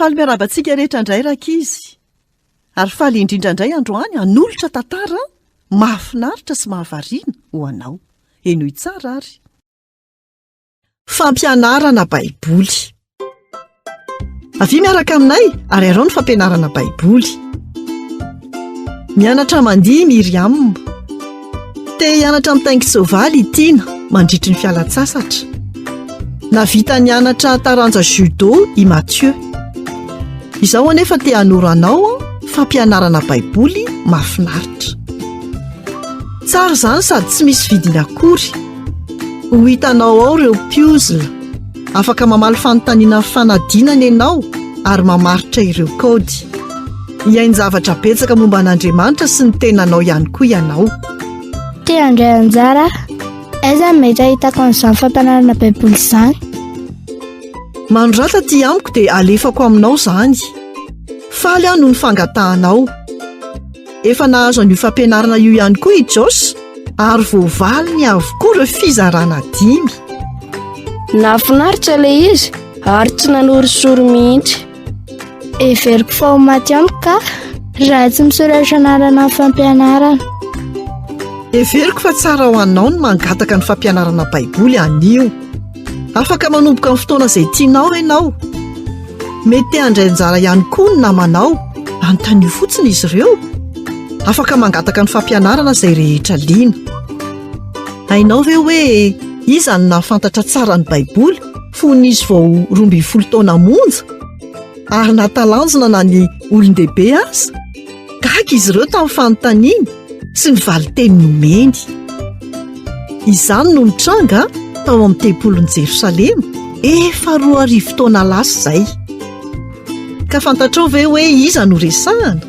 Faly miarahaba antsika rehetra indray rankizy. Ary faly indrindra indray androany hanolotra tantara mahafinaritra sy mahavariana ho anao. Henoy tsara ary. Fampianarana Baiboly. Avia miaraka aminay ary arao ny fampianarana Baiboly. Mianatra mandihy Myriam. Te hianatra mitaingin-tsoavaly i Tiana mandritry ny fialan-tsasatra. Nahavita nianatra taranja judo i Mathieu. Izao anefa te hanoro anao fampianarana Baiboly mahafinaritra. Tsara izany sady tsy misy vidiny akory. Ho hitanao ao ireo puzzle. Afaka mamaly fanontaniana fanadinana ianao ary mamaritra ireo kaody. Hiain-javatra betsaka momba an'Andriamanitra sy ny tenanao ihany koa ianao. Te handray anjara aho. Aiza no mety hahitako an'izany fampianarana Baiboly izany? Manorata aty amiko dia alefako aminao izany. Faly aho noho ny fangatahanao. Efa nahazo an'io fampianarana io ihany koa i Josh ary voavaliny avokoa ireo fizarana dimy. Nahafinaritra ilay izy ary tsy nanorisory mihitsy. Heveriko fa ho maty antoka aho raha tsy misoratra anarana amin'ny fampianarana. Heveriko fa tsara ho anao ny mangataka ny fampianarana Baiboly anio. Afaka manomboka amin'ny fotoana izay tianao ianao. Mety te handray anjara ihany koa ny namanao. Anontanio fotsiny izy ireo. Afaka mangataka ny fampianarana izay rehetra liana. Hainao ve hoe iza no nahafantatra tsara ny Baiboly fony izy vao 12 taona monja ary nahatalanjona na ny olon-dehibe aza? Gaga izy ireo tamin'ny fanontaniany sy ny valin-teny nomeny. Izany no nitranga tao amin'ny tempolin'i Jerosalema efa 2000 taona lasa izay. Ka fantatrao ve hoe iza no resahana?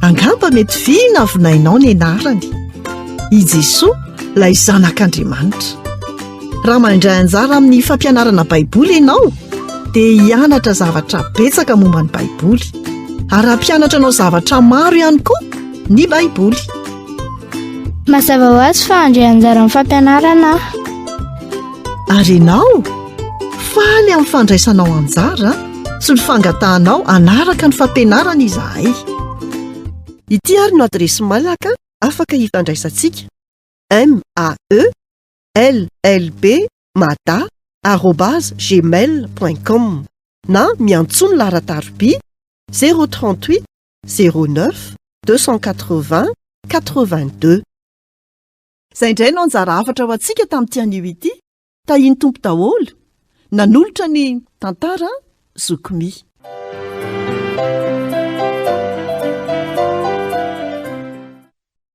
Angamba mety vinavinainao ny anarany. I Jesoa, ilay Zanak'Andriamanitra. Raha mandray anjara amin'ny fampianarana Baiboly ianao, dia hianatra zavatra betsaka momba ny Baiboly. Ary hampianatra anao zavatra maro ihany koa ny Baiboly. Mazava ho azy fa handray anjara amin'ny fampianarana aho. Ary ianao? Faly amin'ny fandraisanao anjara sy ny fangatahanao hanaraka ny fampianarana izahay. Ity ary no adiresy mailaka afaka hifandraisantsika, MAE LLB mada arobase gmail point com na miantsoa ny laharan-tarobia 038 09 280 82. Izay indray no anjara hafatra ho antsika tamin'ity anio ity. Tahian'ny Tompo daholo. Nanolotra ny tantara Zoky Mi.